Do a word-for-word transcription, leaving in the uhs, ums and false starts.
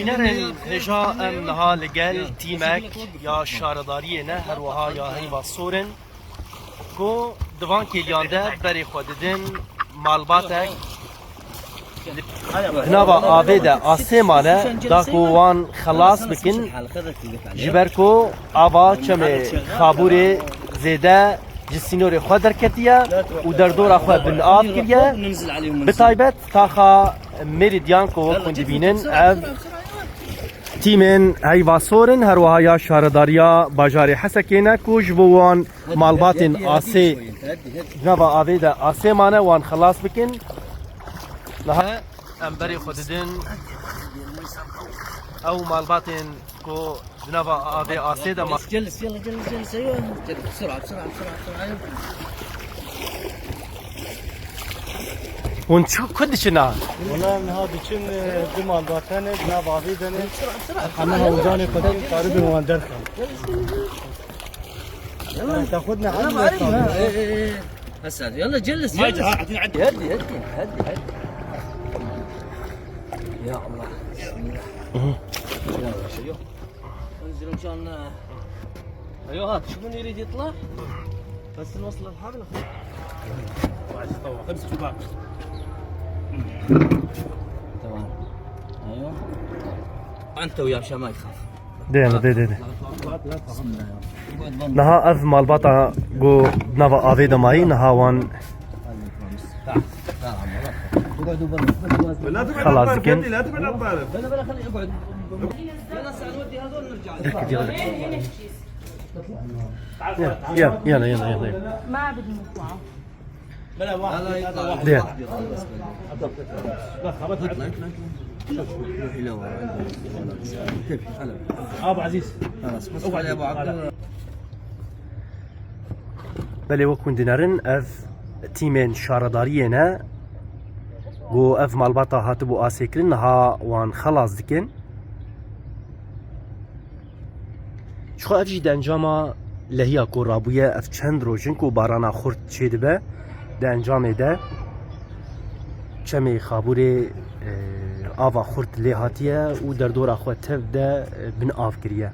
Bînerên hêja em niha li gel tîmek ya şaredariyê ne, her wiha ya Heyva Sor in, ku di van kêliyan de berê xwe didin malbatek di nava avê de asê mane, da ku wan xelas bikin, ji ber ku ava çemê Xabûrê zêde ji sînorê xwe derketiye û derdora xwe bin av kiriye. Bi taybet taxa Meridian ku wek hûn dibînin, ev tîmên Heyva Sor in, her wiha ya şaredariya bajarê Hesekê ne ku ji bo wan malbatên asê, nava avê de asê mane, wan xelas bikin. Niha em berê xwe didin ew malbatên ku di nava avê asê de ma- جلس، يلا، جلس، جلس، أيوة. جلس، بسرعة، بسرعة، بسرعة، بسرعة، أيوة. Hûn çi, ku diçin a? Wala niha diçin, e, du malbate ne, di nav avê de ne. Heme hewldanê xwe tên karibin wan derxin. Te xwe ne hal. إيه، إيه، إيه. هسه، يلا، جلس، جلس. هدي، هدي، هدي، هدي. يا الله. يلا، شيو. انزل إن شاء الله. أيوه، هات، شو من يريد يطلع؟ بس نوصل الحبل، خلاص. بعد يطلع، خمس شباك. تمام. أيوه. أنت وياه مشان ما يخاف. Dê, dê, dê, dê. بسم الله. Niha ev malbata ku nava avê de mayî, niha wan تعال، تعال عمو، لا تخاف. اقعدوا برا، بس، بس، بس. لا تقعد خلاص، عبارة، كان يا ابني، لا تقعد عبارة. لا، لا، لا، خليه يقعد. يلا، هسه نودي هذول نرجع. ركض، يلا. يلا، يلا، يلا، يلا، يلا. ما بدهم يطلعوا. بلا واحد، لا، لا، يطلع، هذا واحد، دير. واحد يطلع، بس. لا، خلاص. اطلع، اطلع، اطلع. شوف، روح إلى ورا. انتبه، هلا. أبو عزيز. خلاص، بس اقعد يا أبو عبد الله. Belê wek hûn dinerin, ev tîmên şaredariyê ne. Ku ev malbata hatibû asêkirin, niha wan xelas dikin. Çixwe ev jî di encama lehiya ku rabûye, ev çend roj in ku barana xurt çêdibe, di encamê de çemê Xabûrê, e, ava xurt lê hatiye û derdora xwe tev de, e, bin av kiriye.